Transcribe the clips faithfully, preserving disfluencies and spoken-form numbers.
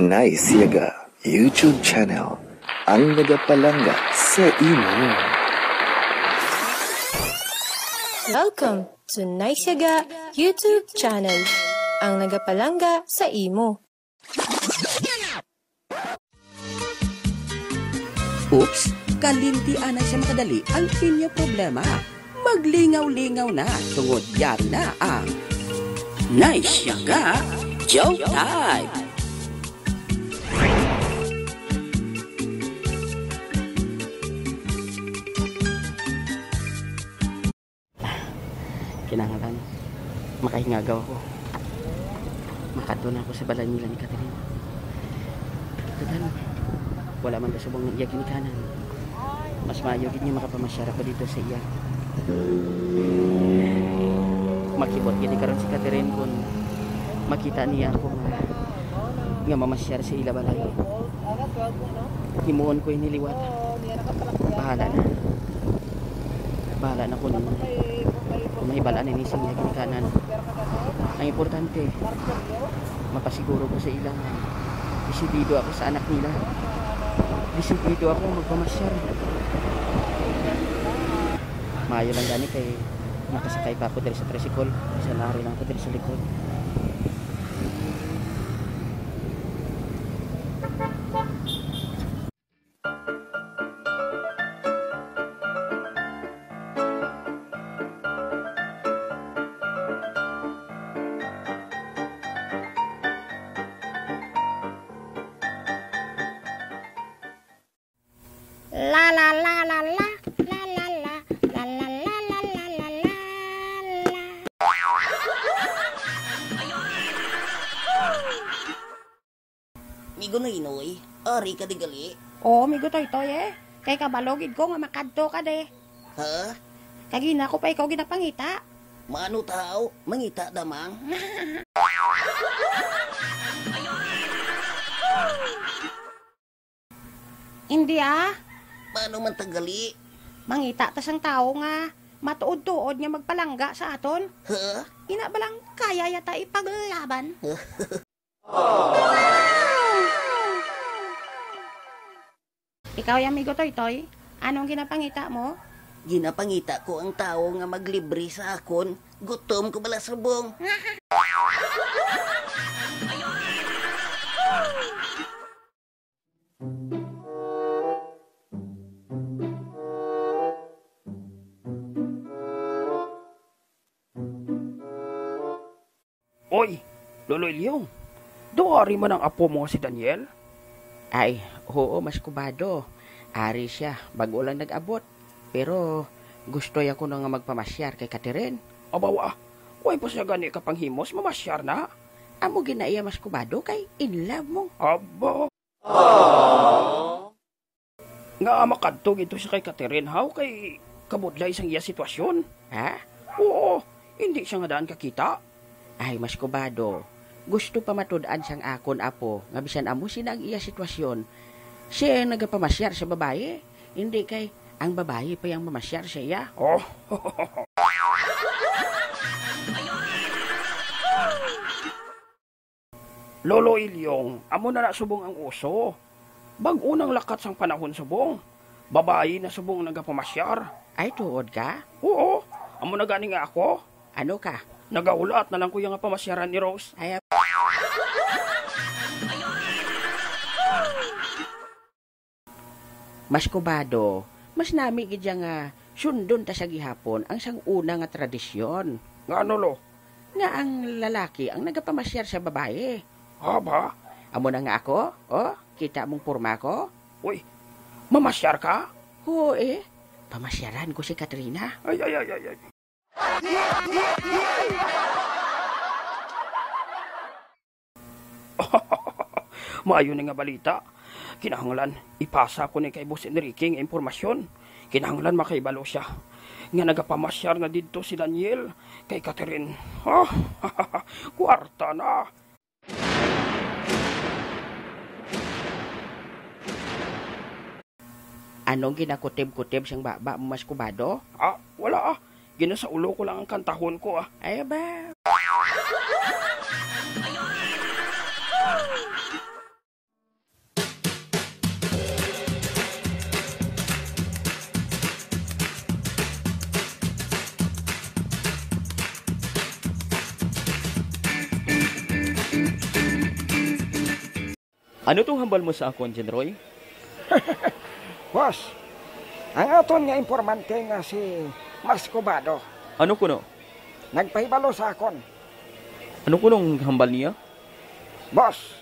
Nice Yaga YouTube channel, ang nagapalangga sa imo. Welcome to Nice Yaga YouTube channel, ang nagapalangga sa imo. Oops, kalimti anay sa makadali ang inyo problema. Maglingaw-lingaw na tungod yari na ang Nice Yaga Joke Time! Kinahanglan makahingagaw ako. Makadto na ako sa balay nila ni Catherine. Total, wala man ka subong ang iya ginikanan. Mas maayo gid nga makapamasyar ako dito sa iya. Makibot gid karon si Catherine kung makita niya ako nga, nga mamasyar sa ila balay. Himuon ko ini liwat. Bahala na. Bahala na kung, kung mahibal-an ini sa iya ginikanan. Ang importante, mapasiguro ko sa ila nga desidido ako sa anak nila. Desidido ako magpamasyar. Maayo lang gani kay nakasakay pa ako diri sa tricycle. Bisan ari lang ako diri sa likod. La, la, la, la, la, la, la, la, la, la, la, la, la, la, la, la. Migo Noynoy, ari ka di gali? Oo, Migo Toytoy, eh. Kay kabalo gid ko nga makadto ka di. Ha? Kagina ko pa ikaw ginapangita. Mano taw? Mangita damang? Hindi, ah. Mano man ta gali? Mangita ta sang tawo nga matuod-tuod nga magpalangga sa aton. Ha? Ina ba lang kaya yata ipaglaban? Ikaw, ya, Migo Toytoy, anong ginapangita mo? Ginapangita ko ang tawo nga maglibre sa akon. Gutom ko bala subong. Oy, Lolo Ilyong, daw ari man ang apo mo nga si Daniel? Ay, oo, Mas Kubado. Ari sia, bag-o lang nag-abot. Pero gusto ya kuno nga magpamasyar kay Catherine. Abawa, way pa siya gani kapanghimos, mamasyar na. Amo gid na iya, Mas Kubado, kay in love mo. Aba. Nga makadto gid to siya kay Catherine, haw, kay kabudlay sang iya sitwasyon. Ha? Oo, hindi siya nga daan kakita. Ay, Mas Kubado, gusto pa matud-an sang akon apo nga bisan amo sina ang iya sitwasyon, siya ang nagapamasyar sa babayi, hindi kay ang babayi pa yang mamasyar sa iya. Oh. Lolo Ilyong, amo na na subong ang uso. Bag-o nang lakat sang panahon subong. Babayi na subong nagapamasyar. Ay, tuod ka? Oo, amo na gani nga ako. Ano ka? Nagahulat na lang ko iya nga pamasyaran ni Rose. Ay, ap- Mas Kubado, mas nami gid ya nga sundon ta sa gihapon ang sang una nga tradisyon. Ngano, Lo? Nga ang lalaki ang nagapamasyar sa babayi. Aba? Amo na nga ako, oh, kita mong porma ko? Uy, mamasyar ka? Oo, eh. Pamasyaran ko si Katrina. Ay, ay, ay, ay, ay. Maayo ni nga balita. Kinahanglan ipasa ko ni kay Boss Enrique nga impormasyon. Kinahanglan makahibalo siya nga nagapamasyar na didto si Daniel kay Catherine. Ah, kwarta na. Anong ginakutib-kutib sang baba mo, Mas Kubado? Ah, wala, ah. Ginasaulo ko lang ang kantahon ko, ah. Ay, ba? Ano tong hambal mo sa akon, Jenroy? Boss, ang aton nga impormante nga si Mascobado. Ano kuno? Nagpahibalo sa akon. Ano kunong hambal niya? Boss,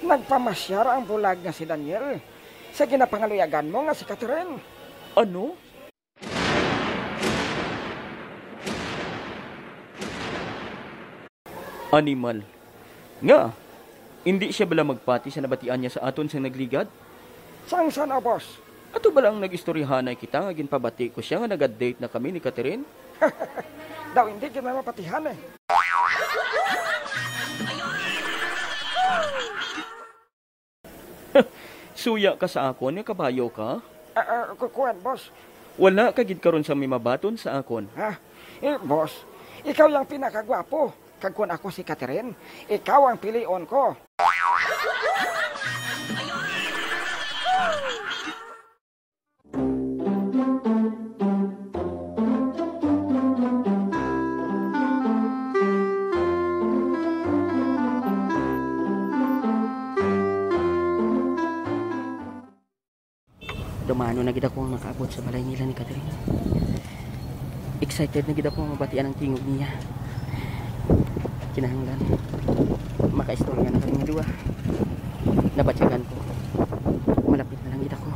nagpamasyar ang bulag nga si Daniel sa ginapangaluyagan mo nga si Catherine. Ano? Animal. Nga, indi siya bala magpati sa nabatian niya sa aton sang nagligad? Sang sana, boss? Ato bala ang nag-istoryahanay kita nga ginpabati ko siya nga naga-date na kami ni Catherine? Daw hindi kita mapatihan eh. Suya ka sa akon nga kabayo ka? Ah, ah, ku-, kuwan, boss. Wala ka gid karon sa may mabaton sa akon. Ha? Eh, boss, ikaw yang pinakagwapo. Kag kun ako si Catherine, ikaw ang pilion ko. Dumano na gid ako ang makaabot sa balay nila ni Catherine. Excited na gid ako nga mabatian ang tingog niya. Kinahanglan makaistorya na kami nga duha. Nabatyagan ko. Malapit na lang gid ako.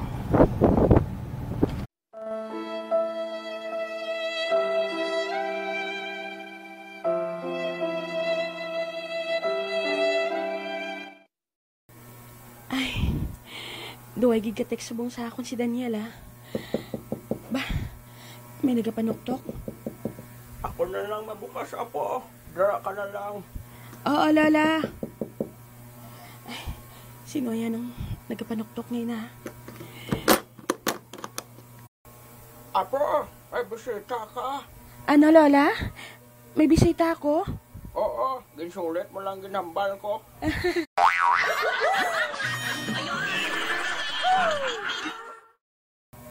Ay, duway gid ka text subong sa akon si Daniel, ah. Ba, may nagapanuktok? Ako na lang mabukas, apo. Dara ka na lang. Oo, Lola. Ay, sino yan ang nagapanuktok ngayon, ah? Apo, may bisita ka. Ano, Lola? May bisita ako? Oo, ginsulit mo lang ginhambal ko.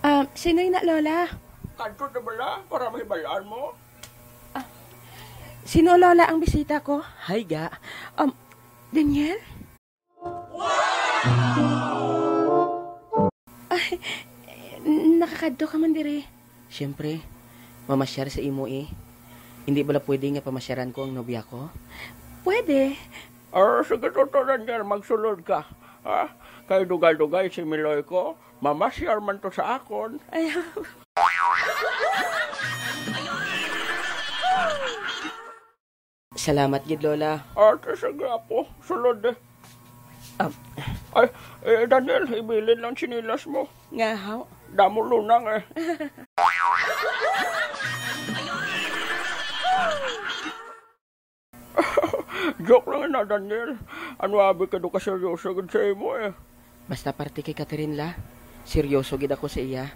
Ah, sino na, Lola? Kadto na bala para mahibalaan mo. Ah, sino, Lola, ang bisita ko? Hi, ga. Um, Daniel? Ay, nakakadto ka man diri. Siyempre, mamasyar sa imo eh. Hindi bala pwede nga pamasyaran ko ang nobya ko? Pwede. Ah, sige, Toto Daniel, magsulod ka. Ha? Kay dugay-dugay si Miloy ko, mamasyar man to sa akon. Ay, Salamat gid, Lola. Ate, sa gwapo. Sulod, eh. Ah. Ay, eh, Daniel, ibilin lang tsinelas mo. Nga, haw? Damo lunang, eh. Joke lang na, Daniel. Ano abi ka do ka seryoso gid sa imo, eh. Basta parte kay Catherine la, seryoso gid ako sa iya.